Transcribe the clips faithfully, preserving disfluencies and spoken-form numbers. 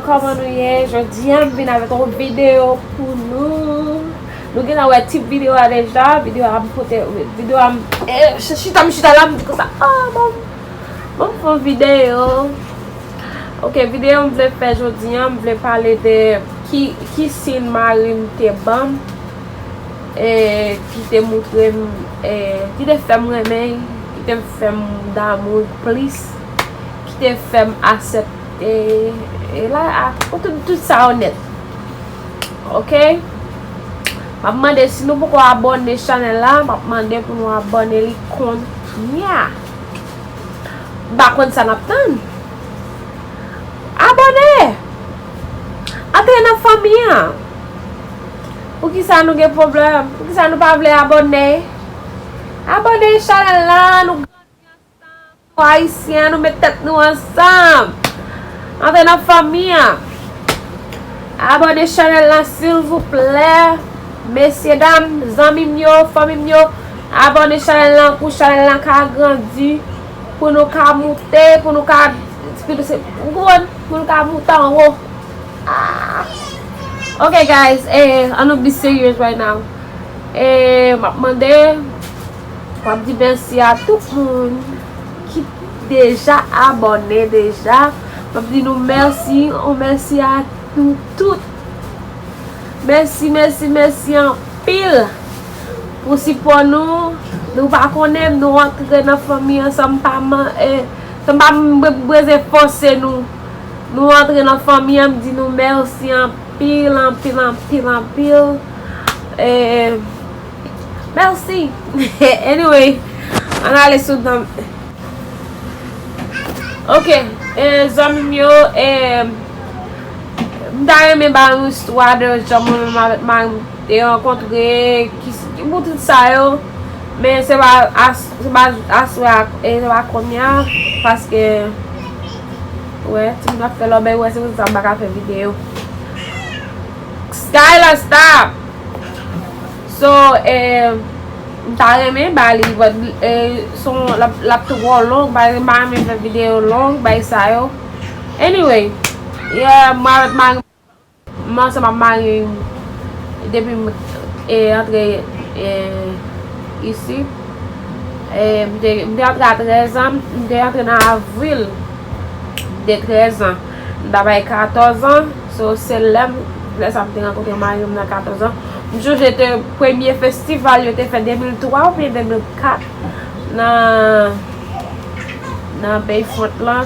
Kòman nou ye? Jodi a m vin avèk yon videyo pou nou. Nou gentan wè tit videyo a deja. Videyo a m pote, videyo a m, eh, ch- chita m chita la, m di konsa, ah, bon, bon, m fè yon videyo. Ok, videyo m vle fè jodi a, m vle pale de ki, ki siy mari m te ban m, eh, ki te moutre m, eh, ki te fè m renmen, ki te fè m damou plis, ki te fè m aksepte, e la, a, pou tout, tout sa yo nèt. Ok? M ap mande, si nou poko abòne chanèl la, m ap mande pou nou abòne li kounye a. M pa konn sa n ap tann. Abòne! Antre nan fanmi an. Poukisa nou gen pwoblèm? Poukisa nou pa vle abòne? Abòne chanèl la, nou grandi ansanm. Nou Ayisyen, nou met tèt nou ansanm. Antre nan fanmi an. Abòne chanèl la, silvouplè. Mesye, dam, zanmi m yo, fanmi m yo, abòne chanèl la pou chanèl la ka grandi, pou nou ka moute, pou nou ka, pou nou se, ou konprann? Pou nou ka moute anwo. Ah. Ok, guys, eh, an nou be serious right now. Eh, m ap mande, m ap di mèsi a tout moun ki deja abòne deja. M ap di nou mèsi, yon mèsi a nou tout. Mèsi, mèsi, mèsi anpil pou sipò nou. Nou pa konnen, nou antre nan fanmi an san m pa man, eh, san m pa m be- bezwen fòse nou. Nou antre nan fanmi an, m di nou mèsi anpil, anpil, anpil, anpil. Eh, mèsi. Anyway, ann ale sou nan Ok, eh, zanmi m yo, eh, m ta renmen ba nou istwa de jan mwen menm avèk mari m te rankontre, ki, ki pou tout sa yo, men se pa as- se pa aswè a, eh, se pa kounye a, paske, wè, timoun ap fè lòbèy, wè, se pou sa m pa ka fè videyo. Skyla, stop! So, eh, m ta renmen ba li, but, eh, son, l ap, l ap twò long, bay, m pa renmen fè videyo long, bay sa yo. Anyway, yeah, mwen avèk mari, m ansanm ak mari m depi m, eh, antre, eh, isi. Eh, m te, m te antre a trèz an, m te antre nan avril, m te trèz an. M ta bay katòz an, so se lè m, lè sa m te rankontre mari m nan katòz an. M sonje te premye festival yo te fè de mil twa oubyen de mil kat nan, nan Bayfront lan,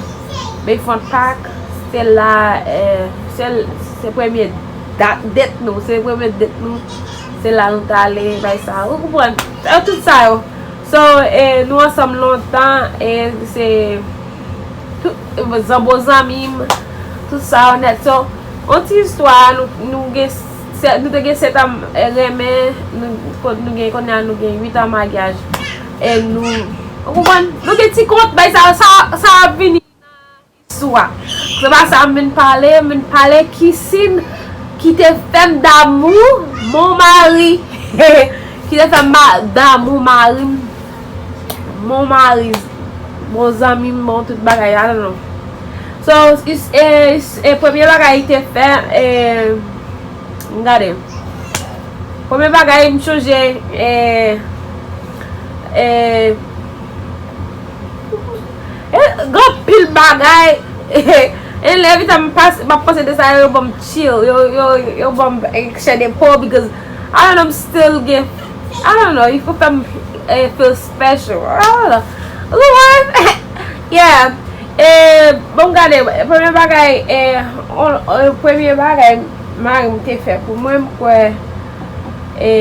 Bayfront Park. Se la, eh, se, se premye dat, dèt nou, se premye dèt nou. Se la nou t ale, bay sa. Ou konprann? Eh, tout sa yo. So, eh, nou ansanm lontan, e se tout, eh, zanbo zanmi m, tout sa yo nèt. So, yon ti istwa, nou, nou gen sè- nou te gen sèt an, eh, renmen, nou, kon- nou gen, kounye a nou gen uit an maryaj. E nou, ou konprann? Nou gen ti kont, bay sa, sa, sa ap vini. Swa. Se pa sa m vin pale, m vin pale ki siy ki te fè m damou mon mari. Ki te fè m ma- damou mari m. Mon mari. Bon zanmi m, bon tout bagay, I don't know. So, is- e, is- e premye bagay li te fè, e, m gade. Premye bagay m sonje, e, e, e, gen anpil bagay. E lè evite m pas- m ap panse de sa, yo ban m chill. Yo, yo, yo ban m eksè de po, because I don't know, m still gen, I don't know, il faut fè m, eh, feel special. I don't know. Ou konprann? Yeah. E, bon, gade, premye bagay, e, on- on- premye bagay mari m te fè pou mwen, m kwè, e,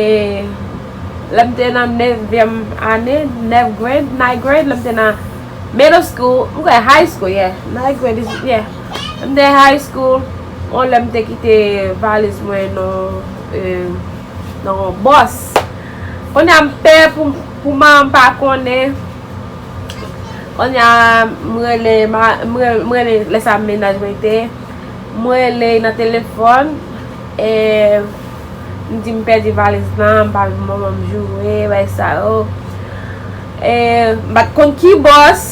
lè m te nan nevyèm ane, nèf grade, ninth grade, lè m te nan middle school, m kwè high school, yeah, ninth grade is, yeah. Lè m te high school, on lè m te kite valiz mwen nan, e, nan yon bòs. Kounye a m pè pou, pou manman m pa konnen. Kounye a, m rele, ma- m rele, m rele lè sa mennaj mwen te. M rele nan telefòn. E, m di m pèdi valiz lan, m pa vle manman m joure, bay sa yo. E, m pa t konn ki bòs.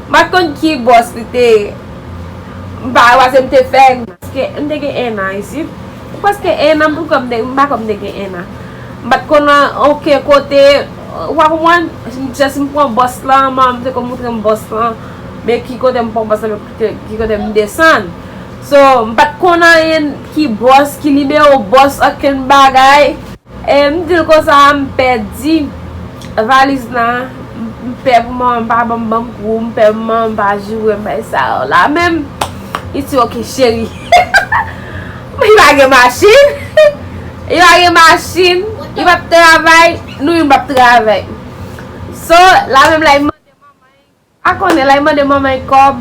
M pa t konn ki bòs li te ye. M pa wè se m te fè. Paske m te gen ennan isit. Prèske ennan, m pa kwè m te, m pa kwè m te gen ennan. M pa t konn okenn kote, ou pa konprann? Jis m pran bòs lan, manman m te konn montre m bòs lan. Men ki kote m pran bòs lan, men ki, ki kote m desann. So, m pa t konn anyen ki bòs, ki nimewo bòs, okenn bagay. E m di l konsa, m pèdi valiz lan. M pè pou manman m pa ban m, ban m kou, m pè pou manman m pa joure m, bay sa yo. La menm, li di, "Ok, cheri." Li pa gen machin. Li pa gen machin. Li p ap travay. Nou menm p ap travay. So, la menm la, li mande manman, pa konnen, la, li mande manman l kòb.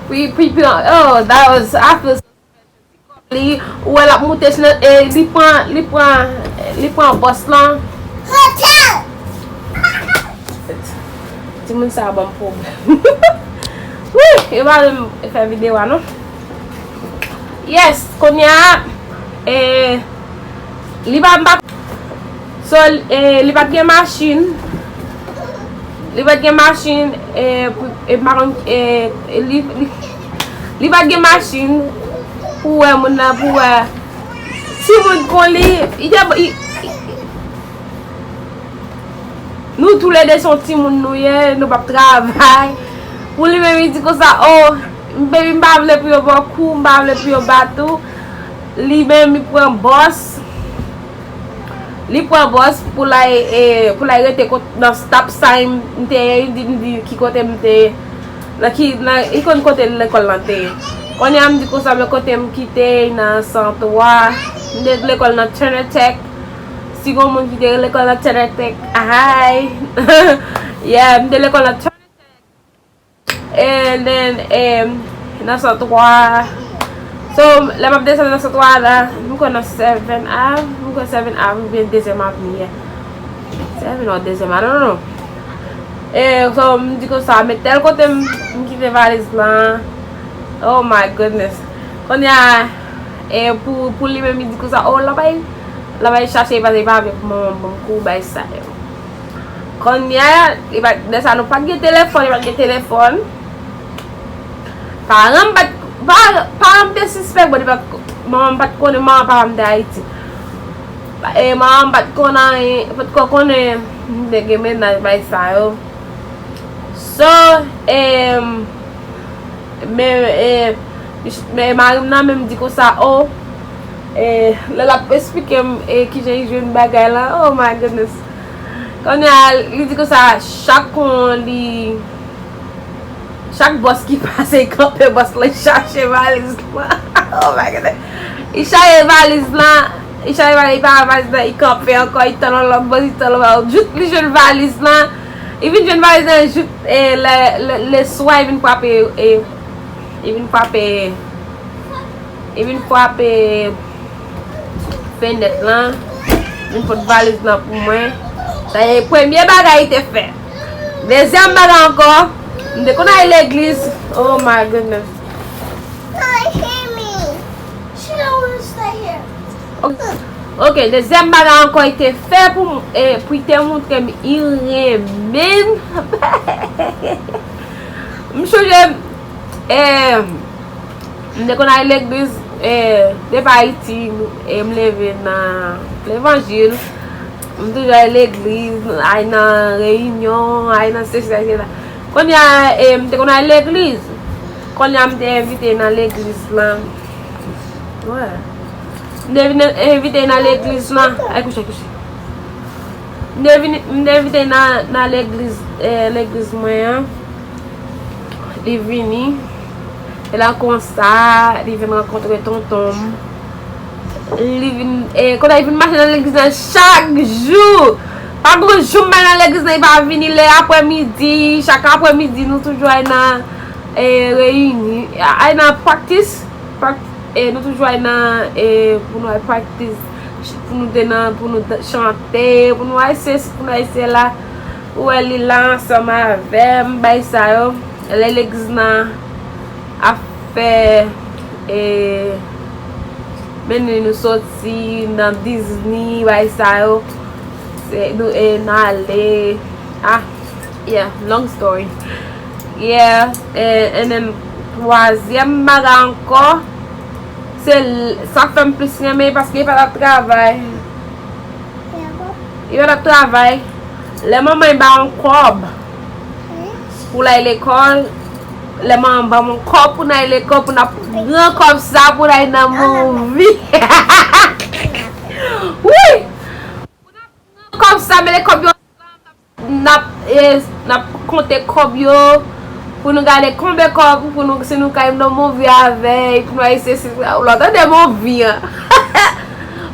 Pou, pou, pou, oh, that was, I feel so special. Li, ou wè l ap moute, sinon, e, li pran, li pran, li pran bòs lan. Timoun sa a ban m pwoblèm. Wi, yo pa vle m fè videyo a, non. Yes, kounye a, e, li pa, m pa, so, e, li pa t gen machin. Li pa t gen machin, e, pou, e, m pa konn, e, e, li, li, li pa t gen machin pou wè moun nan, pou wè timoun kon li, li te, li, li, nou toulède se yon timoun nou ye, nou p ap travay. Pou li menm, li di konsa, "Oh, baby, m pa vle pou yo ba w kou, m pa vle pou yo bat ou." Li menm, li pran bòs. Li pran bòs pou l al, e, pou l al rete kot, nan stop sign m te ye, li di, m di ki kote m te, nan ki, nan, li konn kote lekòl lan te ye. Kounye a m di konsa, men kote m kite, nan san twa, m te lekòl nan Turner Tech. Si gon moun ki te lekòl nan Turner Tech, hi. Yeah, m te lekòl nan Turner Tech. And then, em, nan san twa. So, lè m ap desann nan san twa la, m kwè nan Seven Ave, m kwè Seven Ave oubyen Dezyèm Avni, yeah. Seven or Dezyèm, I don't know. E, so, m di konsa, men tèl kote m, m kite valiz lan. Oh my goodness. Kounye a, e, pou, pou li menm, li di konsa, oh, l ap al, l ap al chache, paske li pa vle pou manman m ban m kou, bay sa yo. Kounye a, li pa, lè sa nou pa t gen telefòn, li pa t gen telefòn. Paran m pa t, pa, paran m te sispèk, bon, li pa t, manman m pa t konnen, manman paran m te Ayiti. E manman m pa t konn anyen, pa t ko konnen m te gen mennaj, bay sa yo. So, em, men, e, men mari m nan menm di konsa, oh, e, lè l ap esplike m, e, kijan li jwenn bagay la, oh my goodness. Kounye a, li di konsa, chak kon li, chak bòs ki pase, li kanpe bòs lan, li chache valiz lan. Oh my goodness. Li chache valiz lan, li chache valiz, li pa wè valiz lan, li kanpe ankò, li tann yon lòt bòs, li tann yon lòt bòs. Jouk li jwenn valiz lan, li vin jwenn valiz lan, jouk, e, lè, lè, lè swa, li vin frape, e, li vin frape, li vin frape fenèt lan, vin pot valiz lan pou mwen. Sa e premye bagay li te fè. Dezyèm bagay ankò, m te konn al legliz. Oh my goodness. Hi, Amy. She don't wanna stay here. Ok, dezyèm bagay ankò li te fè pou m, e, pou li te montre m li renmen m. M chonje, e, m te konn al legliz, e, depi Ayiti, e, m leve nan levanjil. M toujou al legliz, al nan reyinyon, al nan sesi, etsetera. Kounye a, e, m te konn al legliz. Kounye a, m te envite nan legliz lan. Wè. M te vin envite nan legliz lan. Ay, kouche, kouche. M te vin, m te envite nan, nan legliz, e, legliz mwen an. Li vini. E la konsa, li vin rankontre tonton m. Li vin, e, kounye a li vin mache nan legliz lan chak jou. Pa gon jou m pa nan legliz lan, li pa vini. Lè aprèmidi, chak aprèmidi, nou toujou al nan, e, reyini, al nan practice, prac-, e, nou toujou al nan, e, pou nou al practice, pou nou te nan, pou nou t-, chante, pou nou al sesi, pou nou al sela. Ou wè li la ansanm avè m, bay sa yo. Lè legliz lan ap fè, e, mennen nou soti nan Disney, bay sa yo. Se, nou, e, n ale. Ah, yeah, long story. Yeah, e, and then, Twazyèm bagay ankò, se l- sa k fè m plis renmen paske li pa t ap travay. Li pa t ap travay. Lè manman l ba yon kòb pou l al lekòl, lè manman l ban m yon kòb pou n al lekòl, pou n ap pran kòb sa pou n al nan movie. Wi! Kòb sa, mete kòb yo ansanm, n ap, e, n ap konte kòb yo, pou nou gade konbyen kòb, pou nou, si nou ka al nan movie avè, pou nou al sesi, lè w tande movie an.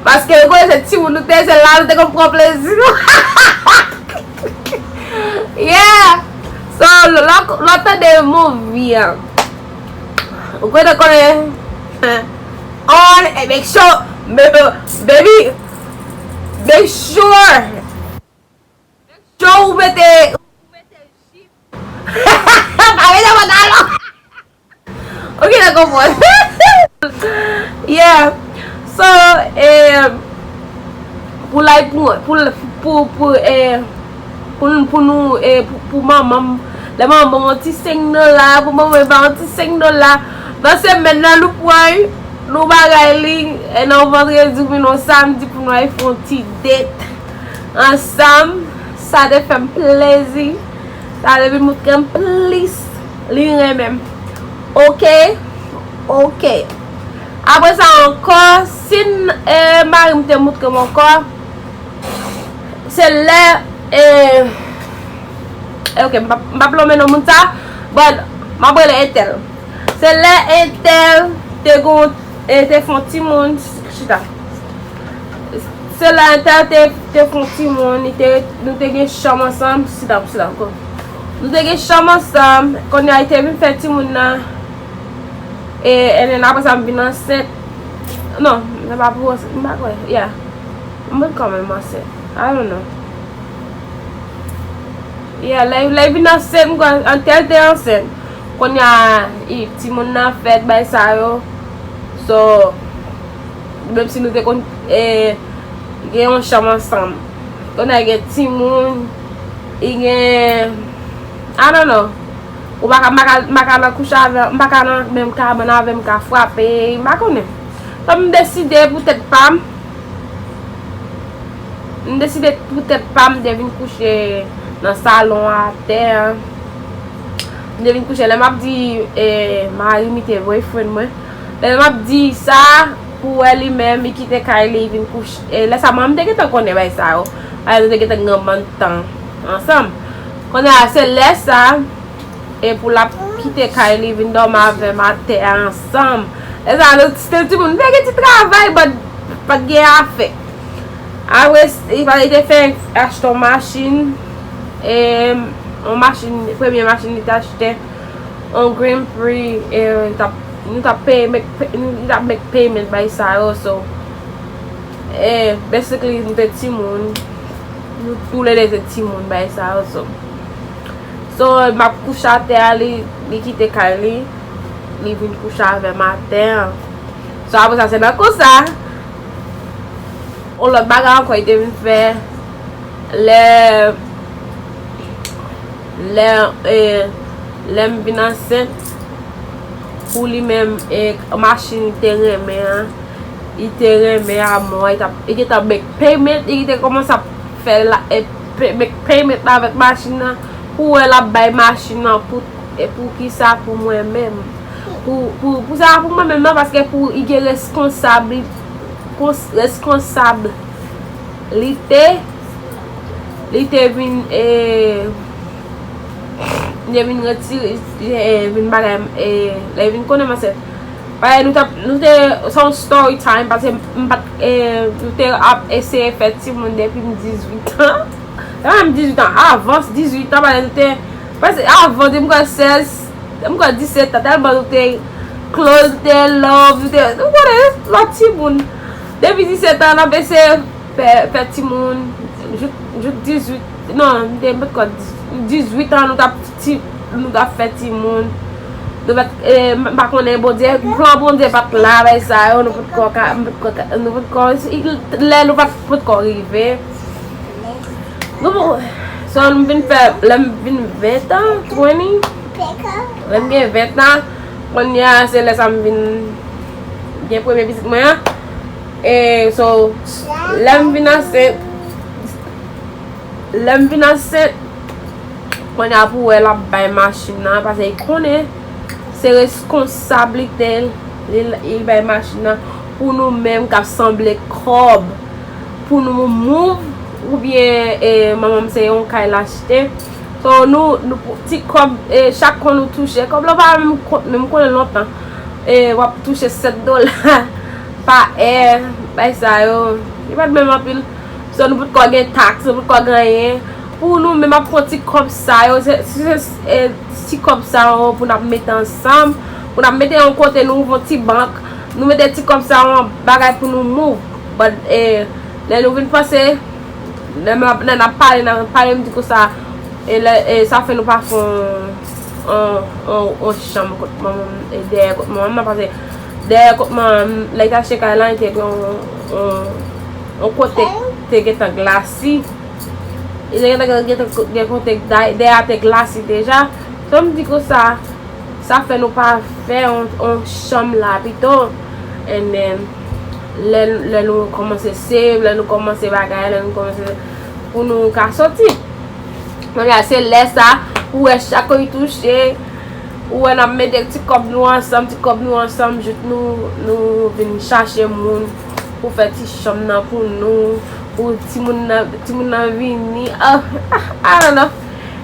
Paske nou konnen se timoun nou te, se la nou te konn pran plezi nou. Yeah! So, lè, lè w tande movie an, ou konnen, konnen, on, e, make sure, baby, baby, make sure. Make sure ou mete, ou mete jip. Pa mete pantalon. Ok, nan konprann. Yeah. So, eh, pou lay pou, pou, pou, pou, eh, pou, pou nou, eh, pou, pou manman m, lè manman m ban yon ti senk dola, pou manman m ban yon ti senk dola, nan semèn nan, nou pran, nou bagay li, e nan vandredi, vin yon samdi pou nou al fè yon ti date ansanm. Sa te fè m plezi. Sa te vin montre m plis li renmen m. Ok? Ok. Apre sa ankò, si n- e, mari m te montre m ankò, se lè, e, e, ok, m p ap, m p ap lonmen non moun sa, but m ap rele entèl. Se lè entèl te gon, e, te fè yon timoun, chita. Se lè entèl te, te fè yon timoun, li te, nou te gen chanm ansanm, chita, chita, go. Nou te gen chanm ansanm, kounye a li te vin fè timoun nan, e, and then apre sa m vin ansent. Non, se pa pou ansent, m pa kwè, yeah. M vin kanmenm ansent, I don't know. Yeah, lè, lè vin ansent, m kwè, entèl te ansent. Kounye a, i- timoun nan fèt, bay sa yo. So, menm si nou te konn, e, gen yon chanm ansanm. Kounye a, gen timoun, i gen, I don't know. Ou pa ka, m pa ka, m pa ka nan kouche avè, m pa ka nan menm kabann avè m, ka frape, m pa konnen. So, m deside pou tèt pa m, M deside pou tèt pa m, m te vin kouche nan salon atè a. M te vin kouche, lè m ap di, e, mari m, li te boyfriend mwen. Lè m ap di sa, pou wè li menm, li kite kay li, li vin kouche. E, lè sa, mwen, m te gentan konnen bagay sa yo. Bagay nou te gentan gen yon bann tan ansanm. Kounye a, se lè sa, e pou l ap kite kay li, vin dòmi avè m atè a ansanm. Lè sa a, nou, se timoun, nou te gen ti travay, but pa t gen afè. Apre, li pa, li te fè achte yon machin, e, yon machin, premye machin li te achte, yon Grand Prix, e, li t ap, nou t ap peye, make, li t ap make payment bay sa yo, so, e, basically, nou te timoun, nou toulède te timoun bay sa yo, so. So, m ap kouche atè a, li, li kite kay li, li vin kouche avè m atè a. So, apre sa, se nan konsa, yon lòt bagay ankò, li te vin fè, lè, lè, e, lè m vin ansent, pou li menm, e, machin li te renmen an, li te renmen a mò, li t ap, li gentan make payment, li te kòmanse ap fè la, e, pay- make payment la avèk machin nan, pou wè l ap bay machin nan pou, e, pou kisa, pou mwen menm. Pou, pou, pou sa, pou mwen menm nan, paske pou li gen reskonsab, kons- reskonsablite, li te vin, e, li te vin retire, e, vin bagay, e, lè vin konnen m ansent. Paske nou t ap, nou te, se yon story time, paske m pa t, e, nou te ap eseye fè timoun depi m dizuit an. Se pa menm dizuit an, avan dizuit an, paske nou te, paske avan, depi m kwè sèz, depi m kwè disèt an, tèlman nou te close, nou te love, nou te, nou konnen, lòt timoun. Depi disèt an, n ap eseye fè, fè timoun, jouk, jouk dizuit, non, m te, m pa t kwè dizuit an, nou t ap ti, nou t ap fè timoun. Nou pa t, e, m pa konnen Bondye, plan Bondye pa t la, bagay sa yo, nou pa t ko ka, nou pa t ko ka, nou pa t ko, lè nou pa t, pa t ko rive. Nou, so, m vin fè, lè m vin ven an, twenty, lè m gen ven an, Kounye a, se lè sa m vin gen premye pitit mwen an. E, so, lè m vin ansent, lè m vin ansent, kounye a pou wè l ap bay machin nan, paske li konnen se reskonsablite l, li, li bay machin nan pou nou menm k ap sanble kòb, pou nou move, oubyen, e, manman m se yon kay l achte. So, nou, nou, ti kòb, e, chak kon nou touche, kòb la pa menm kont, men m konnen lontan, e, w ap touche sèt dola pa è, bay sa yo, li pa t menm anpil. So, nou potko gen taks, nou potko gen anyen. Pou nou menm ap pran ti kòb sa yo, se, se, se, e, ti kòb sa yo pou n ap mete ansanm, pou n ap mete yon kote, nou ouvri yon ti bank, nou mete ti kòb sa yo an bagay pou nou move. But, e, lè nou vin panse, lè m ap, lè n ap pale, n ap pale, m di konsa, e, lè, e, sa fè nou pa fè on, on, on, on chanm kot manman m, e, dèyè kot manman m nan, paske dèyè kot manman m, lè l te achte kay la, li te gen on, on, on kote te gentan glasi. Li te gentan, gentan, gen kote dèyè a te glasi deja. So, m di konsa, sa fè nou pa fè on, on chanm la pito. And then, lè, lè nou kòmanse save, lè nou kòmanse bagay, lè nou kòmanse pou nou ka soti. Kounye a, se lè sa, ou wè chak kote touche, ou wè n ap mete ti kòb nou ansanm, ti kòb nou ansanm, jouk nou, nou vin chache moun pou fè ti chanm nan pou nou, pou timoun nan, timoun nan vini. Ah, ah, I don't know.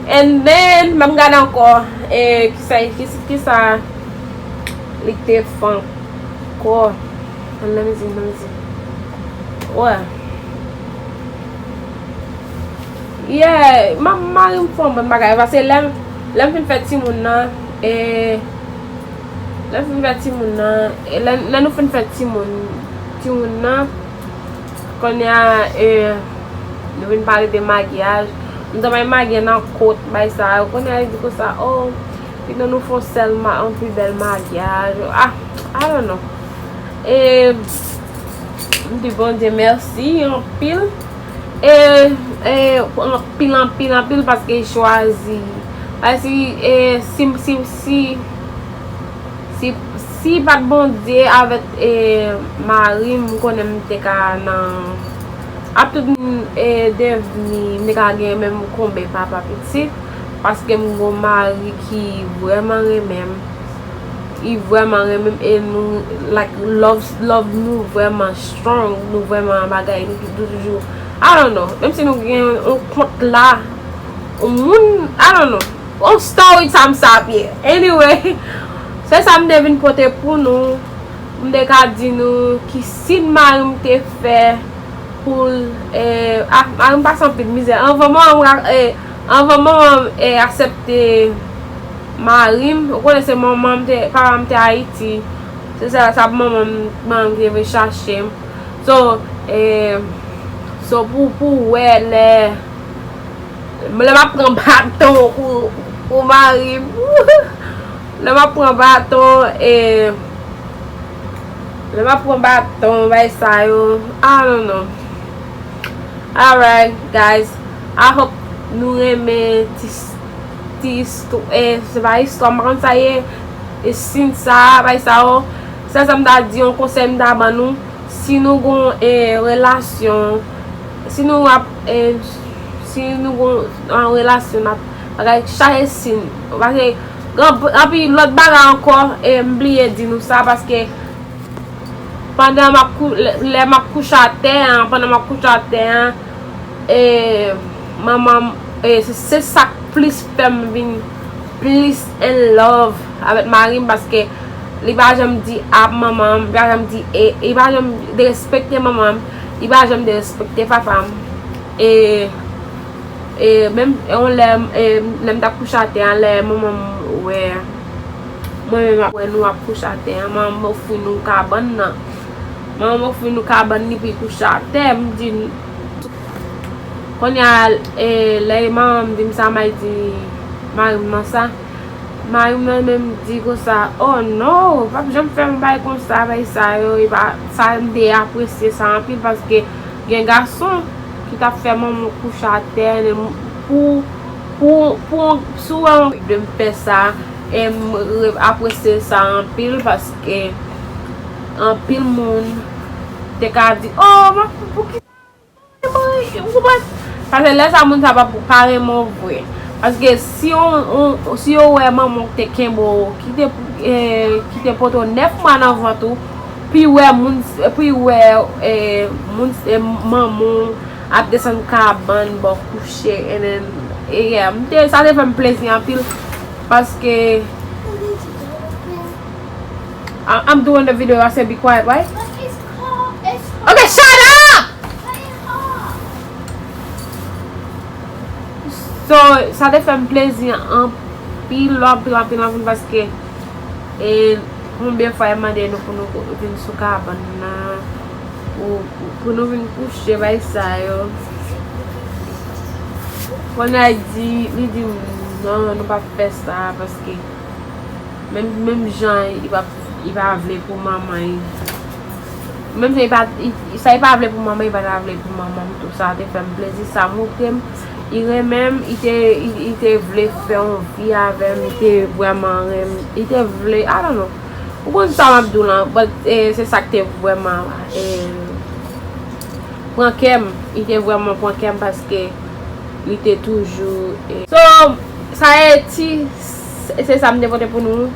And then, m ap gade ankò, e, kisa, kisa, kisa li te fè ankò. Ann nan mizik, nan mizik. Wè. Yeah, ma-, mari m fè yon bon bagay. Paske lè m, lè m fin fè timoun nan, e, lè m fin fè timoun nan, e, lè, lè nou fin fè timoun, timoun nan, kounye a, e, nou vin pale de maryaj. M t anvi maryaj nan kot, bay sa yo. Kounye a, li di konsa, oh, pito nou fè yon sèl ma-, yon pi bèl maryaj. Ah, I don't know. E, m di Bondye mèsi anpil. E, e, anpil, anpil, anpil, paske li chwazi. Paske, e, si, si, si, si, si pa t Bondye avèk, e, mari m, m konnen m te ka nan, ap tout, e, devni, m te ka gen menm konbyen papa pitit, paske m gon mari ki vrèman renmen m. Li vrèman renmen m e nou, like, love, love nou vrèman strong, nou vrèman bagay, nou tou-, toujou, I don't know, menm si nou gen yon kont la, yon moun, I don't know, yon story time sa ap ye. Anyway, se sa m te vin pote pou nou, m te ka di nou ki siy mari m te fè pou l, e, ah, mari m pase anpil mizè. Anvan manman m, e, anvan manman m, e, aksepte mari m, ou konnen se manman m te, papa m te Ayiti. Se sa, sa manman m, manman m te vin chache m. So, e, so pou, pou wè lè, lè m ap pran baton pou, pou mari m. Lè m ap pran baton, e, lè m ap pran baton, bay sa yo, I don't know. Alright, guys. I hope nou renmen ti, ti istwa, e, se pa istwa, m pa konn sa ye, e, siy sa, bay sa yo. Sèl sa m ta di, yon konsèy m ta ban nou, si nou gon, e, relasyon, si nou ap, e, si nou gon, an relasyon, n ap, bagay, chache siy, paske, gen anpil lòt bagay ankò, e, m bliye di nou sa, paske, pandan m ap kou-, lè, lè m ap kouche atè an, pandan m ap kouche atè an, e, manman m, e, se, se sa k plis fè m vin plis in love avèk mari m, paske li pa janm di ap manman m, li pa janm di e, li pa janm derespekte manman m, li pa janm derespekte papa m. E, e, menm yon lè, e, lè m t ap kouche atè an, lè manman m wè, mwen menm ap wè nou ap kouche atè an, manman m ofri nou kabann nan. Manman m ofri nou kabann li pou l kouche atè, m di, kounye a, e, lè manman m di m sa, m al di mari m nan sa. Mari m nan menm di konsa, oh non, p ap janm fè m bay konsa, bay sa yo, e pa, sa m te apresye sa anpil, paske gen gason ki t ap fè manman w kouche atè, pou, pou, pou, si w wè yon de m fè sa, E m re- apresye sa anpil paske anpil moun te ka di, "Oh, m ap, pou ki sa?" Ou konprann? Paske lè sa moun sa pa, pa renmen w vre. Paske si yon, yon, si yo wè manman w te kenbe w, ki te, eh, ki te pote w nèf mwa nan vant ou, pi wè moun, pi wè, eh, moun, eh, manman w ap desann kabann, bò kouche, and then, eh, yeah, m te, sa te fè m plezi anpil, paske I- I'm doing the video, I said be quiet, right? Okay, shut up! So, sa te fè m plezi anpil, anpil, anpil, anpil, paske, e, konbyen fwa yo mande nou pou nou vin sou kabann nan, pou, pou nou vin kouche, bay sa yo. Kounye a di, li di, "Non, nou p ap fè sa, paske menm, menm jan li p ap, li pa vle pou manman l, menm jan li pa, li, sa li pa vle pou manman, li pa ta vle pou manman m tou." Sa te fè m plezi, sa montre m li renmen m, li te, li, li te vle fè yon vi avè m, li te vrèman renmen m, li te vle, I don't know. Ou konn sa m ap di w lan, but, eh, se sa k te vrèman, eh, pran kè m, li te vrèman pran kè m paske li te toujou, eh. So, sa e ti, se, se sa m te pote pou nou.